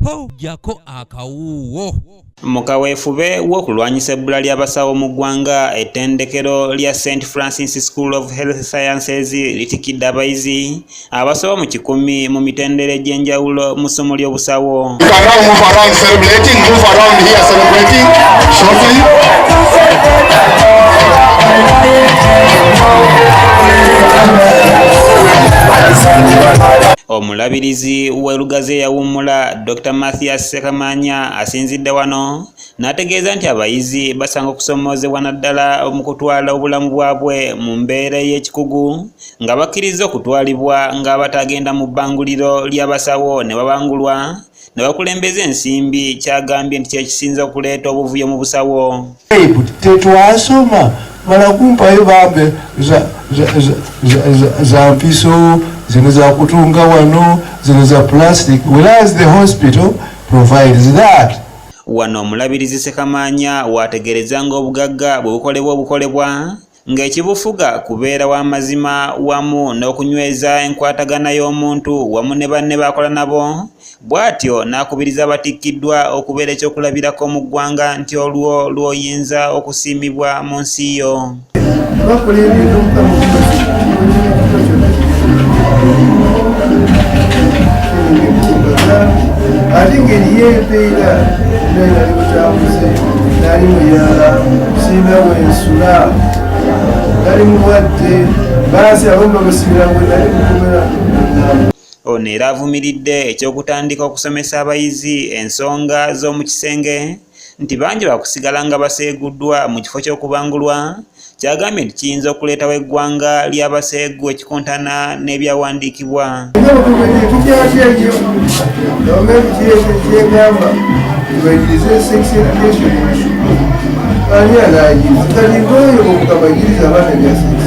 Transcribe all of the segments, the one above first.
Po jjako akawuuwo. Mu kaweefube w'okulwanyisa ebbula ly'abasawo mu ggwanga, ettendekero lya St Francis School of Health Sciences litikidde abayizi abasoba mu 100 mu mitendera egy'enjawulo mu ssomo ly'obusawo. You can now move around celebrating, move around here celebrating shortly. Omulabirizi w'e Lugazi eyawummula Dr. Mathias Ssekamanya asinzidde wano n'ategeeza nti abayizi basanga okusoomoozebwa naddala mu kutwala obulamu bwabwe mu mbeera ey'ekikugu nga bakkiriza okutwalibwa ng'abatagenda mu bbanguliro ly'abasawo ne babangulwa ne bakulembeza ensimbi, kyagambye nti kyekisinza okuleeta obuvuyo mu busawo. Tetwasoma mala kumpayo bambe za mpiso zino za kutunga wano, zino za plastic, whereas the hospital provides that. Wano omulabirizi Ssekamanya waategereza ng'obugagga bwe bukolebwa obukolebwa ng'ekibufuga kubeera w'amazima wamu n'okunyweza enkwatagana y'omuntu wamu ne banne b'akola nabo, bw'atyo n'akubiriza abatikkiddwa okubeera ekyokulabirako mu ggwanga nti olwo lw'oyinza okusiimibwa mu nsi yo. Bakola ebintu ate ngeri y'empeera naye nali mutambuze, nali muyala, siina wensula, nali mulwadde, baasi abamu babasibira bwe nali mukomera. Ono era avumiridde eky'okutandika okusomesa abayizi ensonga z'omu kisenge nti bangi bakusigala nga baseeguddwa mu kifo ky'okubangulwa, kyagambye nti kiyinza okuleetawo eggwanga ly'abaseegu ekikontana n'ebyawandiikibwa. Gavumenti kyegamba tubayigirize sex education, ani anayigiriza? Kati ngoyo omukamanyiriza abaana bya sex,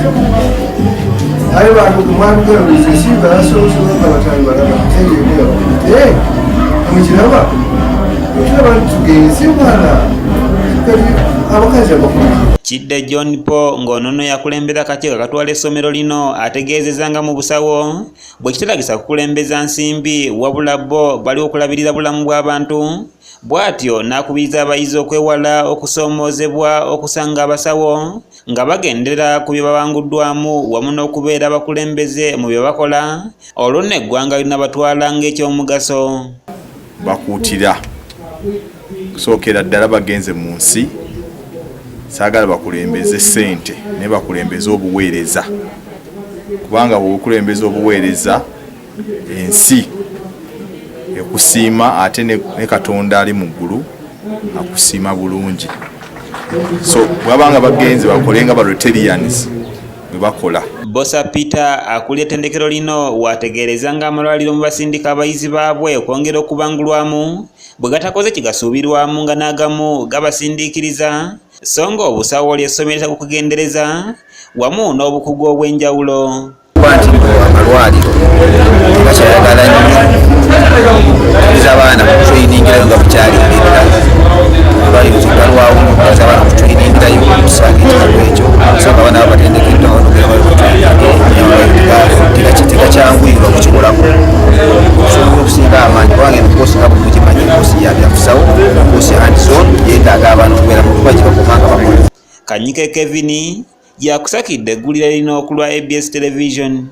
aye bantu kumwatugaluze simba basobola nga batano balaba mukiraba kiraba tugenze wala kati abakazi abakulu. Kidde John Paul ng'onono yakulembera akakiiko akatwala essomero lino ategeezezza nga mu busawo bwe kitalagisa kukulembeza nsimbi, wabula bo bali okulabirira bulamu bw'abantu, bw'atyo n'akubiriza abayizi okwewala okusoomoozebwa okusanga abasawo nga bagendera ku bye babanguddwamu wamu n'okubeera abakulembeze mu bye bakola, olwo nno eggwanga linabatwala ng'ekyomugaso. Bakuutira kusookera ddala bagenze mu nsi, saagala bakulembeze ssente naye bakulembeze obuweereza, kubanga bw'okulembeza obuweereza ensi ekusiima ate ne Katonda ali mu ggulu akusiima bulungi. So bwabanga bagenze bakole nga ba Rotarians bwe bakola. Bosa Peter akulira ettendekero lino waategeereza ng'amalwaliro mu basindika abayizi baabwe okwongera okubangulwamu bwe gatakoze kigasuubirwamu nga n'agamu gabasindiikiriza, so ng'obusawo ly'essomero kukugendereza wamu n'obukugu obw'enjawulo. Nti amalwaliro gakyayagala nnyo kuza abaana mu trainingirayo nga bukyali mbeera, amalwaliro tegalwawo kuza abaana mu trainingirayo okusanga ekikalu ekyo, so nga abaana babatendekeddwa tegakyanguyirwa kukikolako okusobola okusinga amaanyi, kubanga eno koosi nga bwemugimanyi koosi ya byakusawo, koosi hands on, yeetaaga abaana okubeera mu kuba gye bakoma nga bakola. Kanyike Kevin yakusakidde eggulire lino ku lwa ABS Television.